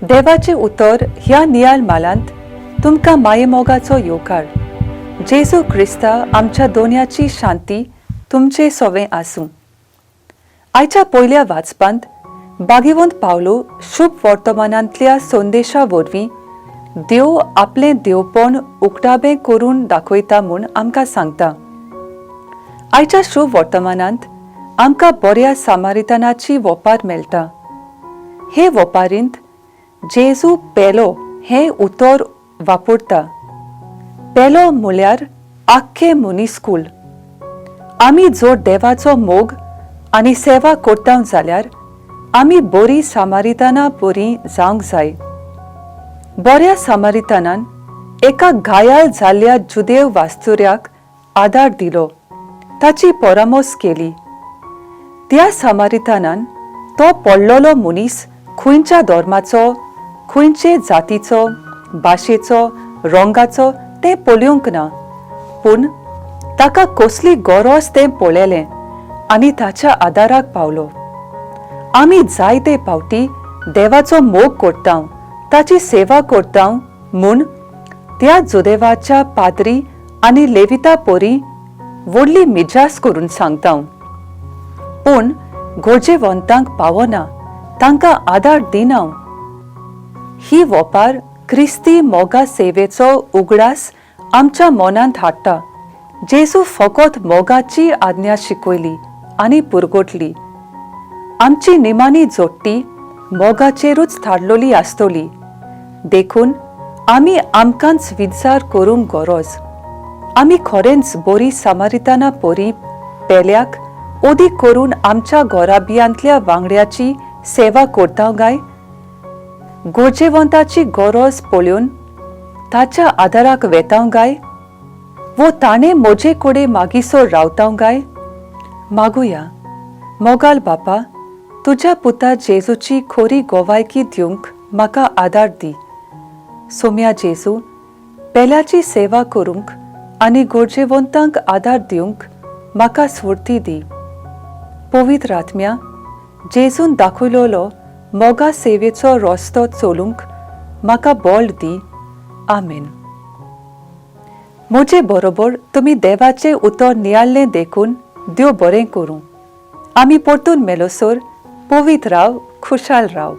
देवाचें उतर ह्या नियाळ मालांत तुमकां मायेमोगाचो येवकार. जेजू क्रिस्ता आमच्या दोनयाची शांती तुमचे सोवें आसूं. आयच्या पयल्या वाचपांत बागेवंत पावलो शुभ वर्तमानांतल्या संदेशा वरवीं देव आपलें देवपण उक्ताबें करून दाखयता म्हूण आमकां सांगता. आयच्या शुभ वर्तमानांत आमकां बऱ्या सामारितानाची वोपार मेळटा. हे वोपारींत जेजू पेलो हें उतर वापरता. पेलो म्हळ्यार आख्खें मनीसकूल. आमी जर देवाचो मोग आनी सेवा करता जाल्यार आमी बरी सामारिताना बरी जावंक जाय. बऱ्या सामारितानान एका घायाळ जाल्ल्या जुदेव वास्तुऱ्याक आदार दिलो, ताची परामोस केली. त्या सामारितानान तो पडलेलो मनीस खंयच्या धर्माचो, खंयचे जातीचो, भाशेचो, रंगाचो तें पळोवंक ना, पूण ताका कसली गरज तें पळयलें आनी ताच्या आदाराक पावलो. आमी जायते फावटी देवाचो मोग करता, ताची सेवा करता म्हूण त्या जुदेवाच्या पाद्री आनी लेविता परी व्हडली मिजास करून सांगता, पूण गरजेवंतांक पावना, तांकां आदार दिना. ही वोपार क्रिस्ती मोगा सेवेचो उगडास आमच्या मनांत हाडटा. जेजू फकत मोगाची आज्ञा शिकयली आनी पुरगोटली. आमची निमाणी जोडटी मोगाचेरूच थारलोली आसतली. देखून आमी आमकांच विचार करूंक गरज, आमी खरेंच बरी सामारिताना परी पेल्याक, अदीक करून आमच्या घराबियांतल्या वांगड्याची सेवा करता काय? गरजेवंताची गरज पळोवन ताच्या आदाराक वेता काय, वो ताणें म्हजे कडेन मागीसर रावता काय? मागुया. मोगाल बापा, तुज्या पुता जेजूची खोरी गोवायकी दिवंक म्हाका आदार दी. सोम्या जेजू, पेल्याची सेवा करूंक आनी गरजेवंतांक आदार दिवंक म्हाका स्फूर्ती दी. पवित्र आत्म्या, जेजून दाखयलोलो मोगा सेवेचो रस्तो चलूंक म्हाका बळ दी. आमेन. म्हजे बरोबर तुमी देवाचें उतर नियाळ्ळें देखून देव बरें करूं. आमी परतून मेलोसर पवित्र राव, खुशाल राव.